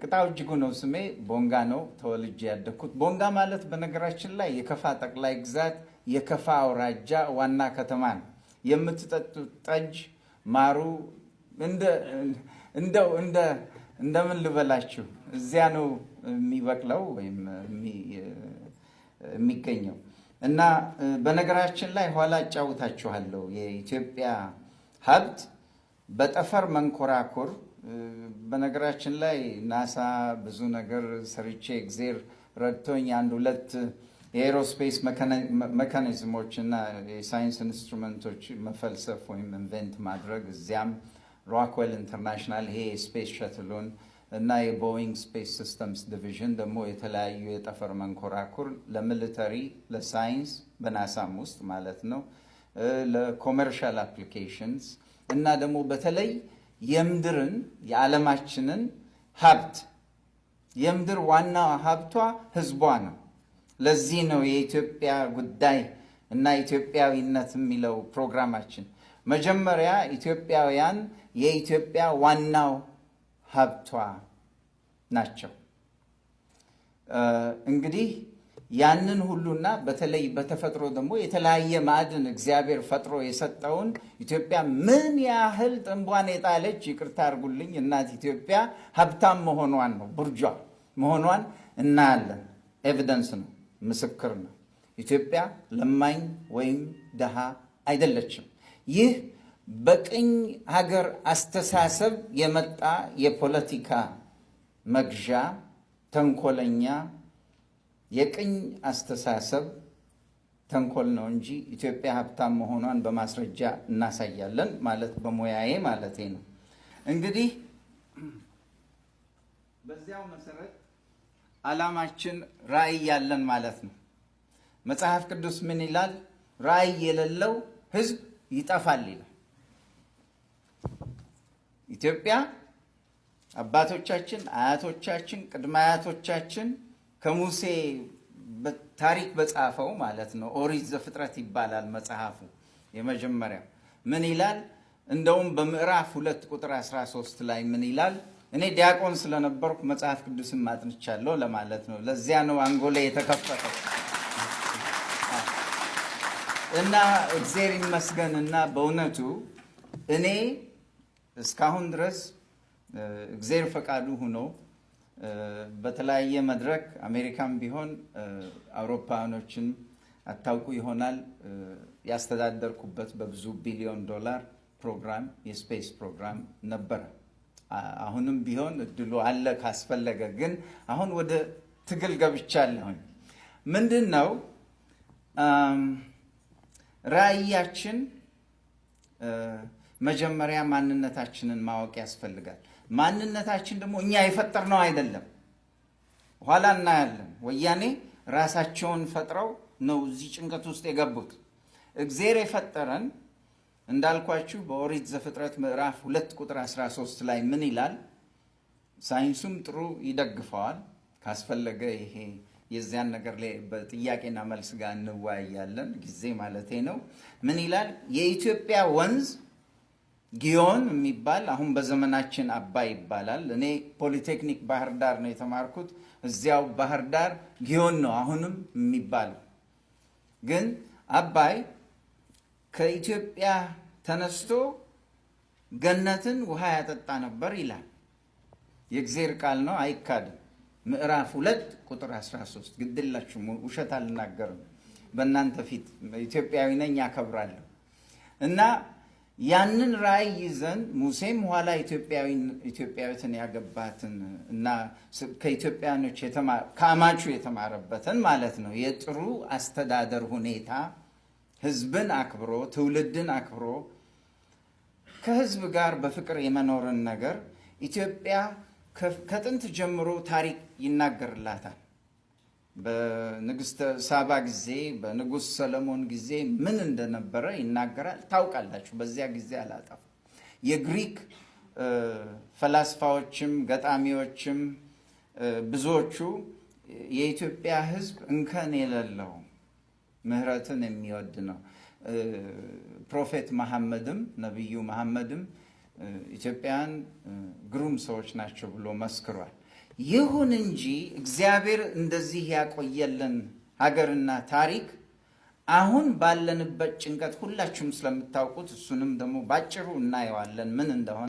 ቅጣው እጅጉ ነው ስሜ። ቦንጋ ነው ተወልጄ ያደግኩት። ቦንጋ ማለት በነገራችን ላይ የከፋ ጠቅላይ ግዛት የከፋ አውራጃ ዋና ከተማ ነው። የምትጠጡት ጠጅ ማሩ እንደው እንደምን ልበላችሁ እዚያ ነው የሚበቅለው ወይም የሚገኘው። እና በነገራችን ላይ ኋላ አጫውታችኋለሁ። የኢትዮጵያ ሀብት በጠፈር መንኮራኩር፣ በነገራችን ላይ ናሳ ብዙ ነገር ሰርቼ እግዜር ረድቶኝ አንድ ሁለት የ aerospace mechanism ኦች እና የሳይንስ instrument ኦች መፈልሰፍ ወይም invent ማድረግ፣ እዚያም Rockwell International ይሄ የ space shuttle ኡን እና የ Boeing Space Systems Division ደግሞ የተለያዩ የጠፈር መንኮራኩር ለ military፣ ለሳይንስ በናሳም ውስጥ ማለት ነው፣ ለ commercial applications እና ደግሞ በተለይ የምድርን የዓለማችንን ሀብት፣ የምድር ዋና ሀብቷ ህዝቧ ነው። ለዚህ ነው የኢትዮጵያ ጉዳይ እና ኢትዮጵያዊነት የሚለው ፕሮግራማችን። መጀመሪያ ኢትዮጵያውያን የኢትዮጵያ ዋናው ሀብቷ ናቸው። እንግዲህ ያንን ሁሉና በተለይ በተፈጥሮ ደግሞ የተለያየ ማዕድን እግዚአብሔር ፈጥሮ የሰጠውን ኢትዮጵያ ምን ያህል ጥንቧን የጣለች፣ ይቅርታ አድርጉልኝ፣ እናት ኢትዮጵያ ሀብታም መሆኗን ነው፣ ቡርጇ መሆኗን እናያለን። Evidence ነው፣ ምስክር ነው። ኢትዮጵያ ለማኝ ወይም ድሃ አይደለችም። ይህ በቅኝ ሀገር አስተሳሰብ የመጣ የፖለቲካ መግዣ ተንኮለኛ የቅኝ አስተሳሰብ ተንኮል ነው እንጂ ኢትዮጵያ ሀብታም መሆኗን በማስረጃ እናሳያለን ማለት በሙያዬ ማለቴ ነው። እንግዲህ በዚያው መሰረት ዓላማችን ራዕይ ያለን ማለት ነው። መጽሐፍ ቅዱስ ምን ይላል? ራዕይ የሌለው ሕዝብ ይጠፋል ይላል። ኢትዮጵያ አባቶቻችን፣ አያቶቻችን፣ ቅድመ አያቶቻችን ከሙሴ ታሪክ በጻፈው ማለት ነው። ኦሪት ዘፍጥረት ይባላል መጽሐፉ። የመጀመሪያው ምን ይላል? እንደውም በምዕራፍ 2 ቁጥር 13 ላይ ምን ይላል? እኔ ዲያቆን ስለነበርኩ መጽሐፍ ቅዱስን ማጥንቻለሁ ለማለት ነው። ለዚያ ነው አንጎሌ የተከፈተው። እና እግዜር ይመስገን እና በእውነቱ እኔ እስካሁን ድረስ እግዜር ፈቃዱ ሆኖ በተለያየ መድረክ አሜሪካም ቢሆን አውሮፓውያኖችን አታውቁ ይሆናል ያስተዳደርኩበት በብዙ ቢሊዮን ዶላር ፕሮግራም የ space ፕሮግራም ነበረ። አሁንም ቢሆን እድሉ አለ ካስፈለገ። ግን አሁን ወደ ትግል ገብቻለሁኝ። ምንድን ነው ራዕያችን? መጀመሪያ ማንነታችንን ማወቅ ያስፈልጋል። ማንነታችን ደግሞ እኛ የፈጠርነው አይደለም። ኋላ እናያለን። ወያኔ ራሳቸውን ፈጥረው ነው እዚህ ጭንቀት ውስጥ የገቡት። እግዜር የፈጠረን እንዳልኳችሁ በኦሪት ዘፍጥረት ምዕራፍ 2 ቁጥር 13 ላይ ምን ይላል? ሳይንሱም ጥሩ ይደግፈዋል። ካስፈለገ ይሄ የዚያን ነገር ላይ በጥያቄና መልስ ጋር እንወያያለን፣ ጊዜ ማለቴ ነው። ምን ይላል? የኢትዮጵያ ወንዝ ጊዮን የሚባል አሁን በዘመናችን አባይ ይባላል። እኔ ፖሊቴክኒክ ባህር ዳር ነው የተማርኩት። እዚያው ባህር ዳር ጊዮን ነው አሁንም የሚባለው። ግን አባይ ከኢትዮጵያ ተነስቶ ገነትን ውሃ ያጠጣ ነበር ይላል። የእግዜር ቃል ነው፣ አይካድም። ምዕራፍ 2 ቁጥር 13። ግድላችሁ ውሸት አልናገርም። በእናንተ ፊት ኢትዮጵያዊ ነኝ፣ ያከብራለሁ። እና ያንን ራዕይ ይዘን ሙሴም ኋላ ኢትዮጵያዊትን ያገባትን እና ከኢትዮጵያኖች ከአማቹ የተማረበትን ማለት ነው፣ የጥሩ አስተዳደር ሁኔታ ህዝብን አክብሮ፣ ትውልድን አክብሮ፣ ከህዝብ ጋር በፍቅር የመኖርን ነገር ኢትዮጵያ ከጥንት ጀምሮ ታሪክ ይናገርላታል። በንግስተ ሳባ ጊዜ፣ በንጉስ ሰለሞን ጊዜ ምን እንደነበረ ይናገራል። ታውቃላችሁ። በዚያ ጊዜ አላጠፋም። የግሪክ ፈላስፋዎችም ገጣሚዎችም ብዙዎቹ የኢትዮጵያ ህዝብ እንከን የሌለው ምህረትን የሚወድ ነው። Prophet መሐመድም፣ ነቢዩ መሐመድም ኢትዮጵያውያን ግሩም ሰዎች ናቸው ብሎ መስክሯል። ይሁን እንጂ እግዚአብሔር እንደዚህ ያቆየልን ሀገርና ታሪክ አሁን ባለንበት ጭንቀት ሁላችሁም ስለምታውቁት እሱንም ደግሞ ባጭሩ እናየዋለን ምን እንደሆነ።